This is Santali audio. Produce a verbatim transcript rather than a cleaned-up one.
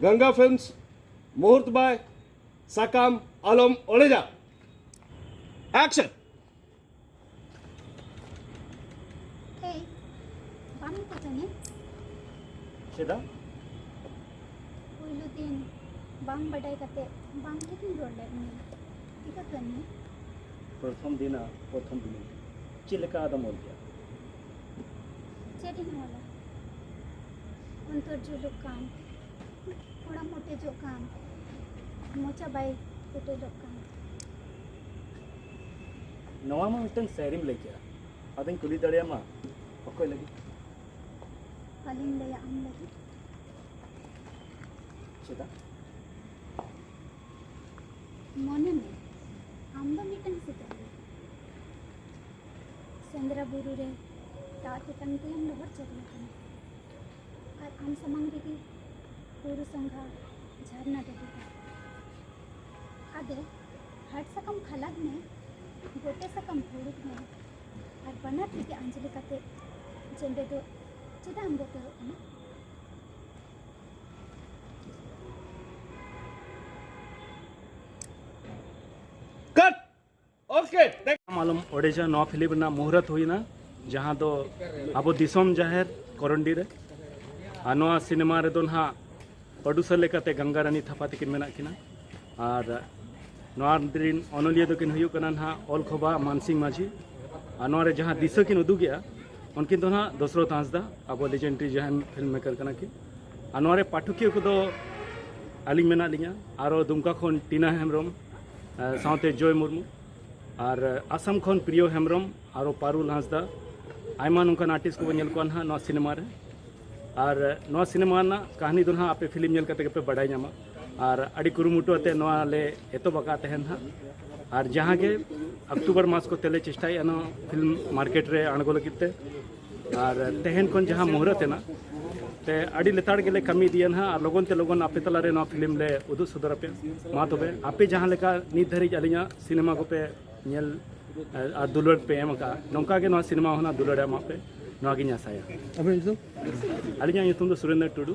Ganga Films, ᱢᱩᱦᱩᱨᱛ ᱵᱟᱭ ᱥᱟᱠᱟᱢ ᱟᱞᱚᱢ ᱚᱲᱮᱡᱟ᱾ Action! ᱮᱭ, ᱵᱟᱢ ᱢᱮᱛᱟᱫᱤᱧᱟ? ᱪᱮᱫᱟᱜ? ᱯᱩᱭᱞᱩ ᱫᱤᱱ ᱵᱟᱝ ᱵᱟᱰᱟᱭ ᱠᱟᱛᱮ ᱵᱟᱝ ᱴᱷᱤᱠᱤᱧ ᱨᱚᱲ ᱞᱮᱫ ᱢᱮᱭᱟ᱾ ᱪᱮᱫᱟᱜ ᱠᱟᱹᱢᱤ? ᱯᱨᱚᱛᱷᱚᱢ ᱫᱤᱱ ᱟᱨ ᱯᱨᱚᱛᱷᱚᱢ ᱫᱤᱱ ᱪᱮᱫ ᱞᱮᱠᱟ ᱟᱫᱚᱢ ᱚᱞ ᱠᱮᱭᱟ? ᱪᱮᱫ ᱤᱧ ᱚᱞᱟ? ᱚᱱᱛᱚᱨ ᱡᱩᱞᱩᱜ ᱠᱟᱱ, ᱚᱲᱟᱜ ᱚᱴᱮᱡᱚᱜ ᱠᱟᱱ, ᱢᱚᱪᱟ ᱵᱟᱭ ᱯᱮᱴᱮᱡᱚᱜ ᱠᱟᱱ᱾ ᱱᱚᱣᱟ ᱢᱟ ᱢᱤᱫᱴᱟᱝ ᱥᱟᱭᱨᱤᱢ ᱞᱟᱹᱭ ᱠᱮᱜᱼᱟ᱾ ᱟᱫᱚᱧ ᱠᱩᱞᱤ ᱫᱟᱲᱮᱭᱟᱢᱟ, ᱚᱠᱚᱭ ᱞᱟᱹᱜᱤᱫ? ᱟᱹᱞᱤᱧ ᱞᱟᱹᱭᱟ ᱟᱢ ᱞᱟᱹᱜᱤᱫ᱾ ᱪᱮᱫᱟᱜ? ᱢᱚᱱᱮ ᱢᱮ, ᱟᱢ ᱫᱚ ᱢᱤᱫᱴᱟᱝ ᱥᱤᱛᱟᱹ ᱠᱟᱱᱟᱢ᱾ ᱥᱮᱸᱫᱽᱨᱟ ᱵᱩᱨᱩ ᱨᱮ ᱫᱟᱜ ᱛᱮᱛᱟᱝ ᱛᱮᱢ ᱞᱚᱦᱚᱫ ᱪᱟᱵᱟ ᱟᱠᱟᱱᱟ᱾ ᱟᱨ ᱟᱢ ᱥᱟᱢᱟᱝ ᱨᱮᱜᱮ ᱵᱩᱨᱩ ᱥᱚᱸᱜᱷᱟ ᱡᱷᱟᱨᱱᱟ ᱰᱟᱹᱰᱤ ᱫᱟᱜ᱾ ᱟᱫᱚ ᱦᱟᱴ ᱥᱟᱠᱟᱢ ᱠᱷᱟᱞᱟᱜ ᱢᱮ, ᱜᱚᱴᱮ ᱥᱟᱠᱟᱢ ᱦᱩᱲᱩᱠ ᱢᱮ, ᱟᱨ ᱵᱟᱱᱟᱨ ᱛᱤᱛᱮ ᱟᱸᱡᱽᱞᱮ ᱠᱟᱛᱮ ᱡᱮᱢᱵᱮ ᱫᱚ ᱪᱮᱫᱟᱜ ᱮᱢ ᱵᱚᱛᱚᱨᱚᱜ ᱠᱟᱱᱟ? Cut! Okay, thank- ᱟᱞᱚᱢ ᱚᱲᱮᱡᱟ, ᱱᱚᱣᱟ ᱯᱷᱤᱞᱢ ᱨᱮᱱᱟᱜ ᱢᱩᱦᱩᱨᱛ ᱦᱩᱭᱱᱟ, ᱡᱟᱦᱟᱸ ᱫᱚ ᱟᱵᱚ ᱫᱤᱥᱚᱢ ᱡᱟᱦᱮᱨ ᱠᱚᱨᱚᱱᱰᱤ ᱨᱮ᱾ ᱟᱨ ᱱᱚᱣᱟ ᱥᱤᱱᱮᱢᱟ ᱨᱮᱫᱚ ᱱᱟᱦᱟᱜ ᱯᱨᱚᱰᱩᱥᱟᱨ ᱞᱮᱠᱟᱛᱮ ᱜᱟᱝᱜᱟ ᱨᱟᱱᱤ ᱛᱷᱟᱯᱟ ᱛᱟᱹᱠᱤᱱ ᱢᱮᱱᱟᱜ ᱠᱤᱱᱟ᱾ ᱟᱨ ᱱᱚᱣᱟ ᱨᱤᱱ ᱚᱱᱚᱞᱤᱭᱟᱹ ᱫᱚᱠᱤᱱ ᱦᱩᱭᱩᱜ ᱠᱟᱱᱟ ᱱᱟᱦᱟᱜ ᱚᱞ ᱠᱷᱚᱵᱟ ᱢᱟᱱᱥᱤᱝ ᱢᱟᱹᱡᱷᱤ᱾ ᱟᱨ ᱱᱚᱣᱟ ᱨᱮ ᱡᱟᱦᱟᱸ ᱫᱤᱥᱟᱹ ᱠᱤᱱ ᱩᱫᱩᱜᱮᱜᱼᱟ, ᱩᱱᱠᱤᱱ ᱫᱚ ᱱᱟᱦᱟᱜ ᱫᱚᱥᱨᱚᱛᱷ ᱦᱟᱸᱥᱫᱟ, ᱟᱵᱚ ᱞᱮᱡᱮᱱᱰᱟᱨᱤ ᱡᱟᱦᱟᱸᱭ ᱯᱷᱤᱞᱢ ᱢᱮᱠᱟᱨ ᱠᱟᱱᱟ ᱠᱤᱱ᱾ ᱟᱨ ᱱᱚᱣᱟ ᱨᱮ ᱯᱟᱴᱷᱚᱠᱤᱭᱟᱹ ᱠᱚᱫᱚ ᱟᱹᱞᱤᱧ ᱢᱮᱱᱟᱜ ᱞᱤᱧᱟ, ᱟᱨᱚ ᱫᱩᱢᱠᱟ ᱠᱷᱚᱱ ᱴᱤᱱᱟ ᱦᱮᱢᱵᱨᱚᱢ, ᱟᱨ ᱥᱟᱶᱛᱮ ᱡᱚᱭ ᱢᱩᱨᱢᱩ, ᱟᱨ ᱟᱥᱟᱢ ᱠᱷᱚᱱ ᱯᱨᱤᱭᱚ ᱦᱮᱢᱵᱨᱚᱢ, ᱟᱨᱚ ᱯᱟᱨᱩᱞ ᱦᱟᱸᱥᱫᱟ, ᱟᱭᱢᱟ ᱱᱚᱝᱠᱟᱱ ᱟᱨᱴᱤᱥᱴ ᱠᱚᱵᱚᱱ ᱧᱮᱞ ᱠᱚᱣᱟ ᱱᱟᱦᱟᱜ ᱱᱚᱣᱟ ᱥᱤᱱᱮᱢᱟ ᱨᱮ᱾ ᱟᱨ ᱱᱚᱣᱟ ᱥᱤᱱᱮᱢᱟ ᱨᱮᱱᱟᱜ ᱠᱟᱹᱦᱱᱤ ᱫᱚ ᱱᱟᱦᱟᱜ ᱟᱯᱮ ᱯᱷᱤᱞᱢ ᱧᱮᱞ ᱠᱟᱛᱮ ᱜᱮᱯᱮ ᱵᱟᱰᱟᱭ ᱧᱟᱢᱟ᱾ ᱟᱨ ᱟᱹᱰᱤ ᱠᱩᱨᱩᱢᱩᱴᱩ ᱟᱛᱮ ᱱᱚᱣᱟ ᱞᱮ ᱮᱛᱚᱦᱚᱵ ᱟᱠᱟᱫ ᱛᱟᱦᱮᱱ ᱱᱟᱦᱟᱜ᱾ ᱟᱨ ᱡᱟᱦᱟᱸ ᱜᱮ ᱚᱠᱴᱳᱵᱚᱨ ᱢᱟᱥ ᱠᱚᱛᱮ ᱞᱮ ᱪᱮᱥᱴᱟᱭᱮᱫᱼᱟ ᱱᱚᱣᱟ ᱯᱷᱤᱞᱢ ᱢᱟᱨᱠᱮᱴ ᱨᱮ ᱟᱬᱜᱚ ᱞᱟᱹᱜᱤᱫ ᱛᱮ᱾ ᱟᱨ ᱛᱮᱦᱮᱧ ᱠᱷᱚᱱ ᱡᱟᱦᱟᱸ ᱢᱩᱦᱩᱨᱛ ᱮᱱᱟ, ᱛᱮ ᱟᱹᱰᱤ ᱞᱮᱛᱟᱲ ᱜᱮᱞᱮ ᱠᱟᱹᱢᱤ ᱤᱫᱤᱭᱟ ᱱᱟᱦᱟᱜ, ᱟᱨ ᱞᱚᱜᱚᱱ ᱛᱮ ᱞᱚᱜᱚᱱ ᱟᱯᱮ ᱛᱟᱞᱟᱨᱮ ᱱᱚᱣᱟ ᱯᱷᱤᱞᱢ ᱞᱮ ᱩᱫᱩᱜ ᱥᱚᱫᱚᱨ ᱟᱯᱮᱭᱟ᱾ ᱢᱟ ᱛᱚᱵᱮ, ᱟᱯᱮ ᱡᱟᱦᱟᱸ ᱞᱮᱠᱟ ᱱᱤᱛ ᱫᱷᱟᱹᱨᱤᱡ ᱟᱹᱞᱤᱧᱟᱜ ᱥᱤᱱᱮᱢᱟ ᱠᱚᱯᱮ ᱧᱮᱞ, ᱟᱨ ᱫᱩᱞᱟᱹᱲ ᱯᱮ ᱮᱢ ᱟᱠᱟᱫᱼᱟ, ᱱᱚᱝᱠᱟ ᱜᱮ ᱱᱚᱣᱟ ᱥᱤᱱᱮᱢᱟ ᱦᱚᱸ ᱱᱟᱜ ᱫᱩᱞᱟᱹᱲ ᱮᱢᱟᱜ ᱯᱮ, ᱱᱚᱣᱟ ᱜᱤᱧ ᱟᱥᱟᱭᱟ᱾ ᱟᱵᱮᱱ ᱧᱩᱛᱩᱢ? ᱟᱹᱞᱤᱧᱟᱜ ᱧᱩᱛᱩᱢ ᱫᱚ ᱥᱩᱨᱮᱱᱫᱨᱚ ᱴᱩᱰᱩ᱾